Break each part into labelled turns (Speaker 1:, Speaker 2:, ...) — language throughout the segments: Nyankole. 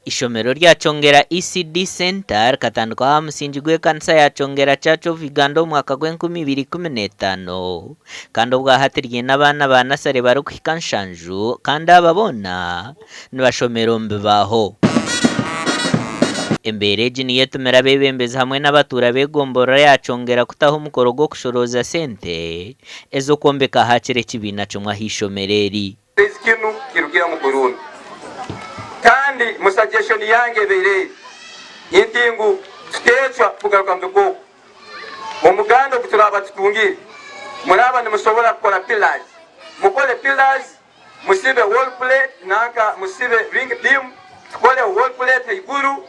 Speaker 1: Eishomero rya Kyongera ECD Centre rikatandikwaho aha musingi gw'ekanisa ya Kyongera Church of Uganda omu mwaka gw'enkumi ibiri ikumi n'etaano kandi obwahati ryine abaana ba nasare barikuhika nshanju kandi aba boona nibashomera omu bibaaho. Embeera egi niyo etumire abeebembezi hamwe n'abatuura b'egomborora ya Kyongera kutaho omukoro gw'okushorooza sente ez'okwombeka hakiri ekibiina kimwe aha ishomero eri.
Speaker 2: Ezi kinu kirugiramu kurungi kandi mu suggestion yange ebaire eri nti ngu tutecwa kugaruka mu bikooko. Omuganda ogu turaaba tutungire muraaba nimusobora kukora pillars, mukole pillars musibe wall plate nanka musibe ring beam tukole wall plate haiguru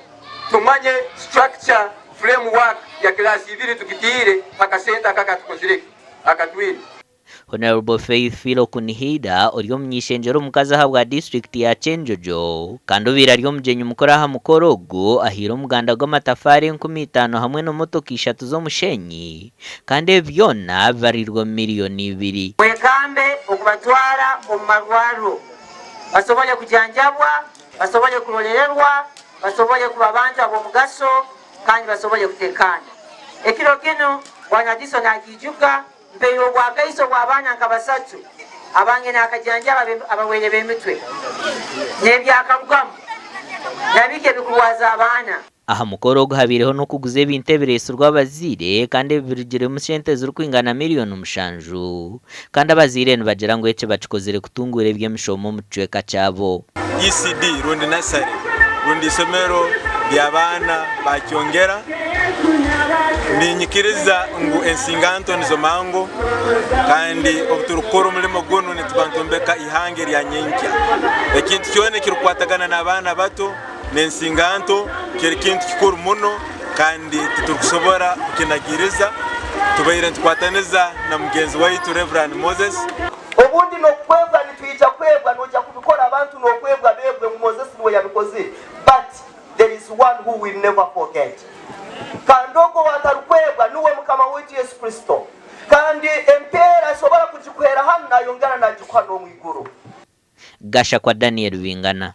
Speaker 2: tumanye structure frame work ya class ibiri tugitiire akasente aka akatukozire akatwine.
Speaker 1: Hon. Faith Philo Kunihida ori omuny'eishengyero omukazi ahabwa disiturikiti ya Kyenjojo kandi obaire ari omugyenyi mukuru aha mukoro ogu ahaire omuganda gw'amatafaari 5,000 hamwe n'emotoka ishatu z'omushenyi kandi ebi byona bibarirwe omu miriyoni ibiri.
Speaker 3: Mwekambe okubatwara omu marwarro basobole kujanjabwa, basobole kurolererwa, basobole kuba bantu ab'omugaso kandi basobole kutekaana. Ekiro kinu Bwana Diso nakiijuka. Mpaire obwakaiso bw'abaana nka basatu abange naakajanjaba abarwaire b'emitwe n'ebyakarugamu na bike ebikurwaza abaana.
Speaker 1: Aha mukoro ogu habaireho n'okuguza ebintu ebireetsirwe abazaire kandi ebi birugiremu sente zirikwingana miriyoni mushanju kandi abazaire nibagira ngu eki bakikozire kutunguura eby'emishomo omu kicweka kyabo.
Speaker 4: ECD rundi nasare rundi isomero ry'abaana ba Kyongera. Ninyikiriza ngu ensinganto nizo mango kandi obu turikukora omurimo gunu nituba nitwombeka ihanga erya nyenkya. Ekintu kyona ekirikukwatagana n'abaana bato n'ensinganto kiri kintu kikuru muno kandi titurikusobora kukinagiriza. Tubaire nitukwataniza na mugenzi waitu Rev. Moses.
Speaker 5: Obundi n'okwebwa nitwija kwebwa noija kubikora abantu n'okwebwa beebwe ngu Moses niwe yabikozire but there is one who will never forget kandi ogwo owatarikwebwa niwe mukama waitu Yesu Kristo kandi empeera asobora kugikuhera hanu nayongera nagikuha n'omwiguru.
Speaker 1: Gashakwa Daniel Bingana.